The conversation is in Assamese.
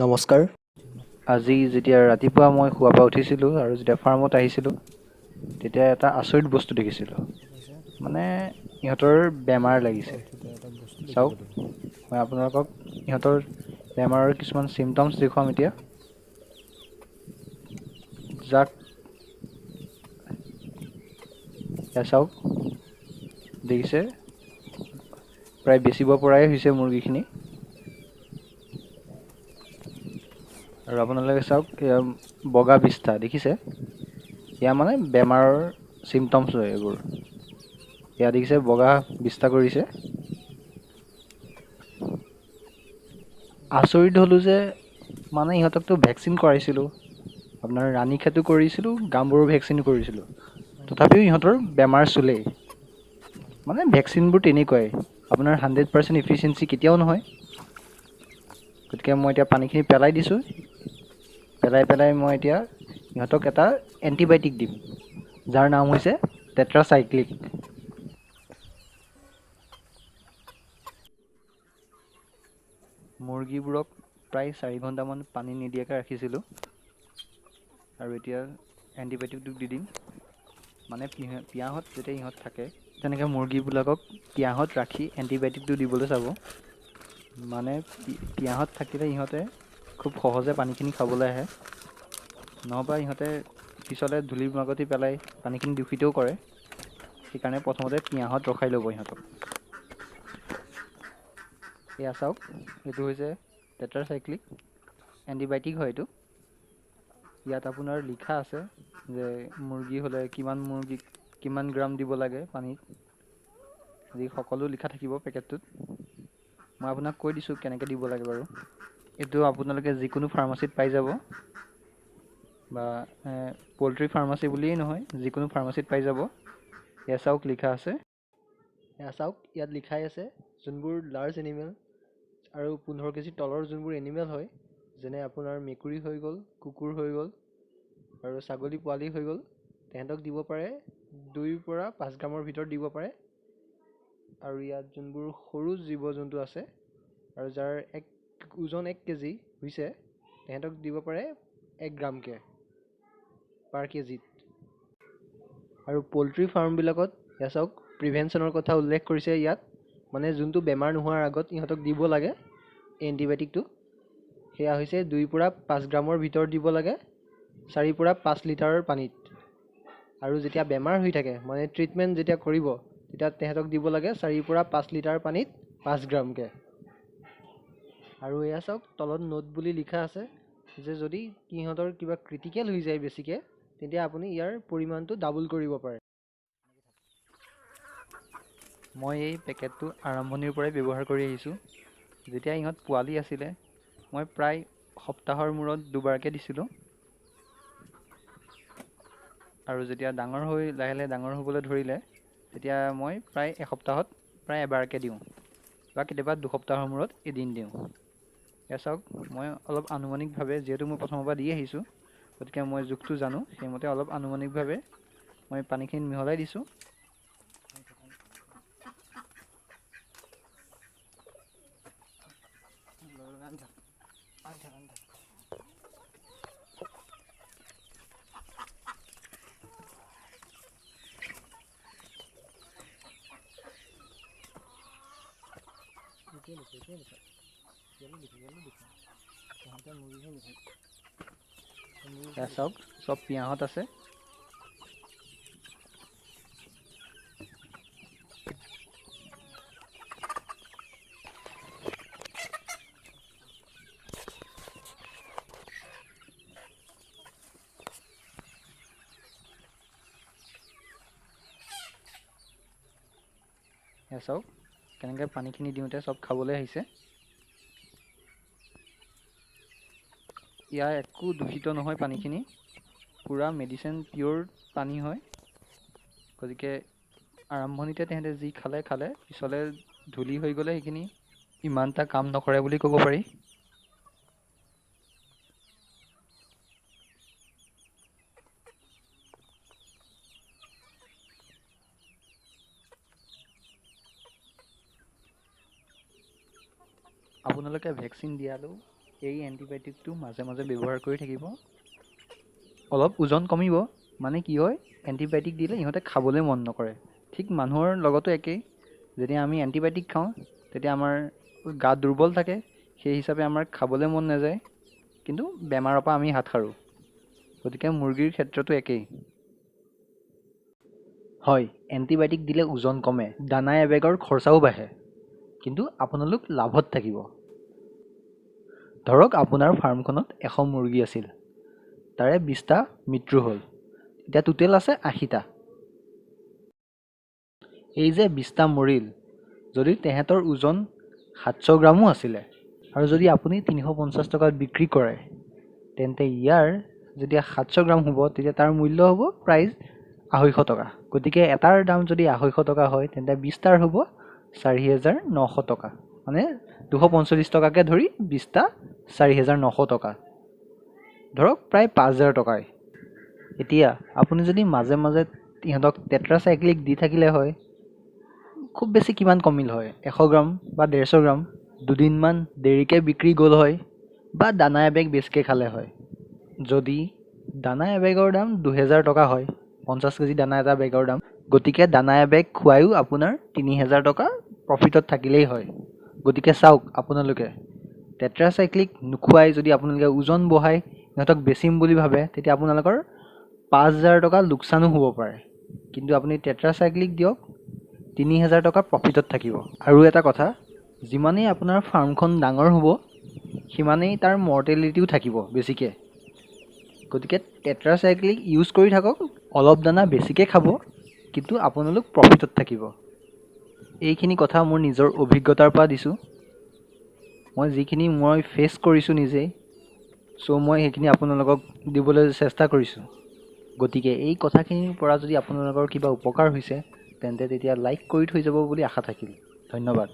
নমস্কাৰ। আজি যেতিয়া ৰাতিপুৱা মই শোৱাৰ পৰা উঠিছিলোঁ আৰু যেতিয়া ফাৰ্মত আহিছিলোঁ, তেতিয়া এটা আচৰিত বস্তু দেখিছিলোঁ। মানে ইহঁতৰ বেমাৰ লাগিছে। চাওক, মই আপোনালোকক ইহঁতৰ বেমাৰৰ কিছুমান চিমটমছ দেখুৱাম এতিয়া। যাক এয়া চাওক, দেখিছে প্ৰায় বেচিব পৰাই হৈছে মুৰ্গীখিনি। আৰু আপোনালোকে চাওক, এয়া বগা বিষ্ঠা দেখিছে, এয়া মানে বেমাৰৰ চিমটমছ হয় এইবোৰ। এয়া দেখিছে বগা বিষ্ঠা কৰিছে। আচৰিত হ'লোঁ যে মানে ইহঁতকতো ভেকচিন কৰাইছিলোঁ, আপোনাৰ ৰাণী খেতো কৰিছিলোঁ, গাম্বৰু ভেকচিনো কৰিছিলোঁ, তথাপিও ইহঁতৰ বেমাৰ চুলেই। মানে ভেকচিনবোৰ তেনেকুৱাই, আপোনাৰ 100% ইফিচিয়েঞ্চি কেতিয়াও নহয়। গতিকে মই এতিয়া পানীখিনি পেলাই দিছোঁ। পেলাই পেলাই মই এতিয়া ইহঁতক এটা এণ্টিবায়'টিক দিম, যাৰ নাম হৈছে টেট্ৰাচাইক্লিক। মুৰ্গীবোৰক প্ৰায় 4 ঘণ্টামান পানী নিদিয়াকৈ ৰাখিছিলোঁ আৰু এতিয়া এণ্টিবায়'টিকটো দি দিম। মানে পিয়াহত যেতিয়া ইহঁত থাকে, তেনেকৈ মুৰ্গীবিলাকক পিয়াহত ৰাখি এণ্টিবায়'টিকটো দিবলৈ চাব। মানে পিয়াহত থাকিলে ইহঁতে খুব সহজে পানীখিনি খাবলৈ আহে, নহ'বা ইহঁতে পিছলৈ ধূলি মাকতি পেলাই পানীখিনি দূষিতও কৰে। সেইকাৰণে প্ৰথমতে পিয়াহত ৰখাই ল'ব ইহঁতক। এয়া চাওক, এইটো হৈছে টেট্ৰাচাইক্লিক এণ্টিবায়'টিক হয় এইটো। ইয়াত আপোনাৰ লিখা আছে যে মুৰ্গী হ'লে কিমান মুৰ্গীক কিমান গ্ৰাম দিব লাগে পানীত, আদি সকলো লিখা থাকিব পেকেটটোত। মই আপোনাক কৈ দিছোঁ কেনেকৈ দিব লাগে বাৰু। এইটো আপোনালোকে যিকোনো ফাৰ্মাচীত পাই যাব, বা পল্ট্ৰি ফাৰ্মাচী বুলিয়েই নহয়, যিকোনো ফাৰ্মাচীত পাই যাব। এয়া চাওক লিখা আছে, এয়া চাওক ইয়াত লিখাই আছে যোনবোৰ লাৰ্জ এনিমেল আৰু 15 কেজিৰ তলৰ যোনবোৰ এনিমেল হয়, যেনে আপোনাৰ মেকুৰী হৈ গ'ল, কুকুৰ হৈ গ'ল আৰু ছাগলী পোৱালি হৈ গ'ল, তেহেঁতক দিব পাৰে 2 পৰা 5 গ্ৰামৰ ভিতৰত দিব পাৰে। আৰু ইয়াত যোনবোৰ সৰু জীৱ জন্তু আছে আৰু যাৰ ওজন 1 কেজি হৈছে, তেহেঁতক দিব পাৰে 1 গ্ৰামকৈ পাৰ কেজিত। আৰু পল্ট্ৰি ফাৰ্মবিলাকত এয়া চাওক প্ৰিভেনশ্যনৰ কথা উল্লেখ কৰিছে ইয়াত, মানে যোনটো বেমাৰ নোহোৱাৰ আগত ইহঁতক দিব লাগে এণ্টিবায়'টিকটো, সেয়া হৈছে 2 পৰা 5 গ্ৰামৰ ভিতৰত দিব লাগে 4 পৰা 5 লিটাৰৰ পানীত। আৰু যেতিয়া বেমাৰ হৈ থাকে, মানে ট্ৰিটমেণ্ট যেতিয়া কৰিব, তেতিয়া তেহেঁতক দিব লাগে 4 পৰা 5 লিটাৰ পানীত 5 গ্ৰামকৈ। আৰু এয়া চাওক তলত নোট বুলি লিখা আছে যে যদি সিহঁতৰ কিবা ক্ৰিটিকেল হৈ যায় বেছিকৈ, তেতিয়া আপুনি ইয়াৰ পৰিমাণটো ডাবল কৰিব পাৰে। মই এই পেকেটটো আৰম্ভণিৰ পৰাই ব্যৱহাৰ কৰি আহিছোঁ। যেতিয়া ইহঁত পোৱালি আছিলে, মই প্ৰায় সপ্তাহৰ মূৰত দুবাৰকৈ দিছিলোঁ। আৰু যেতিয়া ডাঙৰ হৈ লাহে লাহে ডাঙৰ হ'বলৈ ধৰিলে, তেতিয়া মই প্ৰায় এসপ্তাহত প্ৰায় এবাৰকৈ দিওঁ, বা কেতিয়াবা দুসপ্তাহৰ মূৰত এদিন দিওঁ। এয়া চাওক, মই অলপ আনুমানিকভাৱে, যিহেতু মই প্ৰথমৰ পৰা দি আহিছোঁ, গতিকে মই জোখটো জানো, সেইমতে অলপ আনুমানিকভাৱে মই পানীখিনিত মিহলাই দিছোঁ। এয়া চাওক চব পিয়াহত আছে। এয়া চাওক কেনেকৈ পানীখিনি দিওঁতে চব খাবলৈ আহিছে। ইয়াৰ একো দূষিত নহয় পানীখিনি, পূৰা মেডিচিন পিয়'ৰ পানী হয়। গতিকে আৰম্ভণিতে তেহেঁতে যি খালে খালে, পিছলৈ ধূলি হৈ গ'লে সেইখিনি ইমান এটা কাম নকৰে বুলি ক'ব পাৰি। আপোনালোকে ভেকচিন দিয়ালেও এই এণ্টিবায়'টিকটো মাজে মাজে ব্যৱহাৰ কৰি থাকিব, অলপ ওজন কমিব। মানে কি হয়, এণ্টিবায়'টিক দিলে ইহঁতে খাবলৈ মন নকৰে। ঠিক মানুহৰ লগতো একেই, যেতিয়া আমি এণ্টিবায়'টিক খাওঁ তেতিয়া আমাৰ গা দুৰ্বল থাকে, সেই হিচাপে আমাৰ খাবলৈ মন নাযায়, কিন্তু বেমাৰৰ পৰা আমি হাত সাৰোঁ। গতিকে মুৰ্গীৰ ক্ষেত্ৰতো একেই হয়। এণ্টিবায়'টিক দিলে ওজন কমে, দানা এবেগৰ খৰচাও বাঢ়ে, কিন্তু আপোনালোক লাভত থাকিব। ধৰক আপোনাৰ ফাৰ্মখনত 100 মুৰ্গী আছিল, তাৰে 20টা মৃত্যু হ'ল, এতিয়া টোটেল আছে 80টা। এই যে 20টা মৰিল, যদি তেহেঁতৰ ওজন 700 গ্ৰামো আছিলে আৰু যদি আপুনি 350 টকাত বিক্ৰী কৰে, তেন্তে ইয়াৰ যেতিয়া 700 গ্ৰাম হ'ব তেতিয়া তাৰ মূল্য হ'ব প্ৰাইচ 250 টকা। গতিকে এটাৰ দাম যদি 250 টকা হয়, তেন্তে 20টাৰ হ'ব 4900 টকা, মানে 245 টকাকৈ ধৰি 20টা 4900 টকা, ধৰক প্ৰায় 5000 টকাই। এতিয়া আপুনি যদি মাজে মাজে ইহঁতক টেট্ৰাচাইক্লিক দি থাকিলে হয়, খুব বেছি কিমান কমিল হয়, 100 গ্ৰাম বা 150 গ্ৰাম, দুদিনমান দেৰিকৈ বিক্ৰী গ'ল হয় বা দানা এবেগ বেছিকৈ খালে হয়। যদি দানা এবেগৰ দাম 2000 টকা হয়, 50 কেজি দানা এটা বেগৰ দাম, গতিকে দানা এবেগ খুৱায়ো আপোনাৰ 3000 টকা প্ৰফিটত থাকিলেই হয়। গতিকে চাওক, আপোনালোকে টেট্ৰাচাইক্লিক নোখোৱাই যদি আপোনালোকে ওজন বঢ়াই ইহঁতক বেচিম বুলি ভাবে, তেতিয়া আপোনালোকৰ 5000 টকা লোকচানো হ'ব পাৰে। কিন্তু আপুনি টেট্ৰাচাইক্লিক দিয়ক, 3000 টকা প্ৰফিটত থাকিব। আৰু এটা কথা, যিমানেই আপোনাৰ ফাৰ্মখন ডাঙৰ হ'ব সিমানেই তাৰ মৰ্টেলিটিও থাকিব বেছিকৈ। গতিকে টেট্ৰাচাইক্লিক ইউজ কৰি থাকক, অলপ দানা বেছিকৈ খাব, কিন্তু আপোনালোক প্ৰফিটত থাকিব। এইখিনি কথা মোৰ নিজৰ অভিজ্ঞতাৰ পৰা দিছোঁ, মই যিখিনি মই ফেচ কৰিছোঁ নিজেই, চ' মই সেইখিনি আপোনালোকক দিবলৈ চেষ্টা কৰিছোঁ। গতিকে এই কথাখিনিৰ পৰা যদি আপোনালোকৰ কিবা উপকাৰ হৈছে, তেন্তে তেতিয়া লাইক কৰি থৈ যাব বুলি আশা থাকিল। ধন্যবাদ।